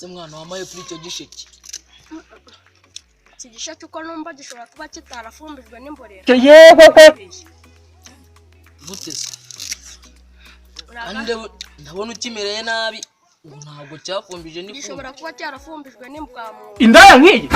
Se mwana, wamaye kuri icyo gisheke? Iki gisheke uko numva gishobora kuba kitarafumbijwe n'imborera. Gute se kandi? Ndabona ukimereye nabi, ubu ntabwo cyafumbije n'ifumbire. Gishobora kuba cyarafumbijwe n'imbwamuntu. Indaya nk'iyi.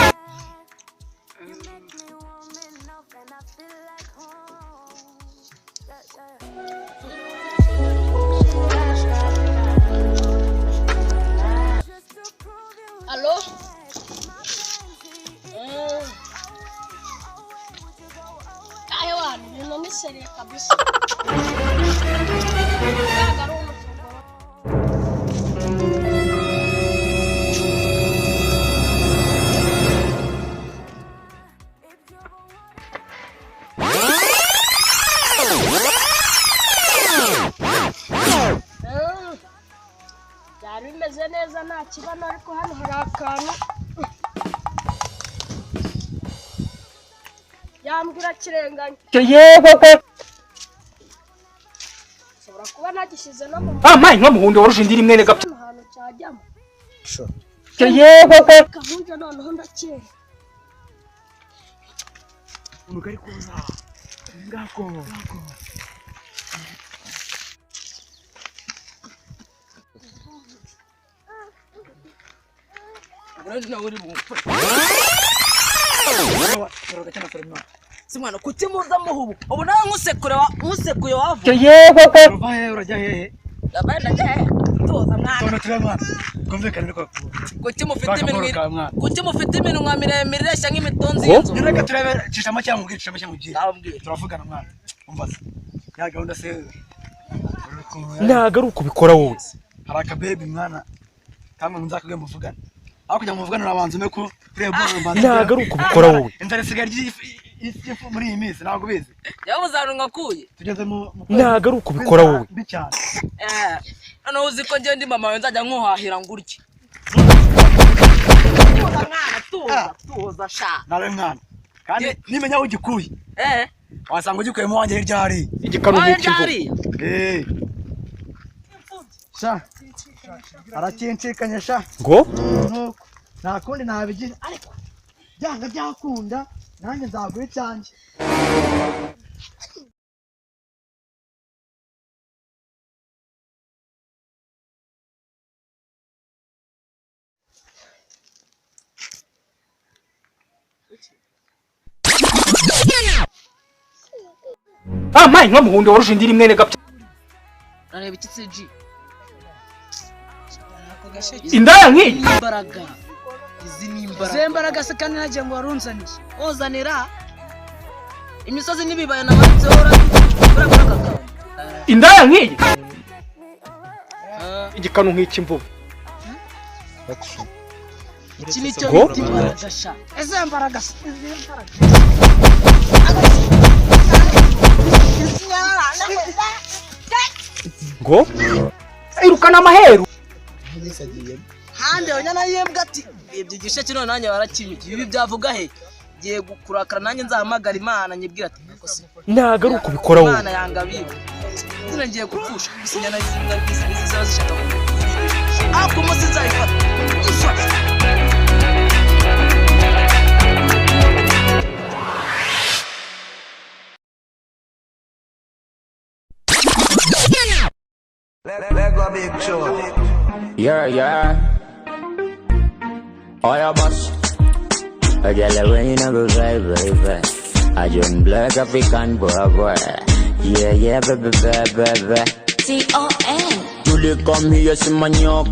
Allo? Ahe wana, ibintu ni sérieux kabisa. Ntabwo ari umufunguro. Byari bimeze neza, nta kibano, ariko hano hari akantu yambwira kirenganya. Yego ko. Nshobora kuba nagishyize no mu Amaye nka muhundo warusha indi rimwe gapfa. hano hantu cyajyamo. Yego ko. Gahunda noneho ndakeye. Kari kuza ngako. Urandi nawe uri bumfashe. Mwana. Si mwana, kuki muza muhubu ubu? Nawe nkusekure nkusekuye wavuga. Yego ko. Uva hehe, urajya hehe? Ndabaye ndajya he? Tuza mwana. Tubona turi mwana, twumvikane ariko. Kuki mufite Baka iminwa Paul ka mwana. Kuki mufite iminwa miremire ireshya nk'imitonzi Ngo? y'inzu? Reka turebe, cisha make cyangwa ubwire, cisha make mubwire. Ndababwira. Turavugana mwana, umva se ya gahunda se? Ntabwo ari uko ubikora wowe. Hari akabebi mwana kamwe nzakubwiye muvugane, aho kugira ngo muvugane urabanza ume ko kureba bwo mbanza. Ntabwo ari uko ubikora wowe. Inzara isigaye ifu muri iyi minsi, ntabwo ubizi. Yabuze ahantu ngakuye. Tugeze mu kwezi Ntabwo ari uko ubikora wowe. mbi cyane. Eh, noneho uzi ko njyewe ndi mama wawe, nzajya nkuhahira ngurye. Tuza mwana, tuza, tuza sha. Nawe mwana kandi nimenya aho ugikuye, wasanga ugikuyemo wanjye hirya hariya. Igikanu Wawe nk'ikimvugo. ryari? Eh. Sha, arakinshikanye sha. Ngo? Nuko nta kundi nabigira, ariko byanga byakunda nanjye nzaguha icyanjye. Amaye nka muhundo warusha indi rimwe gapfa. Areba iki CG? Indaya nk'iyi. Imbaraga. Izi ni imbaraga. Izihe mbaraga se kandi nagira ngo warunzaniye? Ozanira imisozi n'ibibaya namanitseho urakora aka kantu. Indaya nk'iyi. Igikanu nk'ikimvubu. Iki ni cyo Ngo? bita imbaraga sha. Izihe mbaraga se, izihe mbaraga? Ngo irukana amaheru. Hande nyana yembwa ati ibyo gisheke none nanjye warakinyuye, ibi byavuga he? Ngiye kurakara nanjye, nzahamagara Imana nyibwira ati "Niko se Ntabwo ari uko ubikora wowe. Imana yanga abiba zino, ngiye gupfusha inyana y'imbwa izi ziba zishaka ariko umunsi nzayifata ifata." Yeah. Oh, yeah, boss. A girl when you go vibe, vibe. I join black African boy, boy. Yeah, baby, baby, baby. C O N. Julie come here, see my nyoko.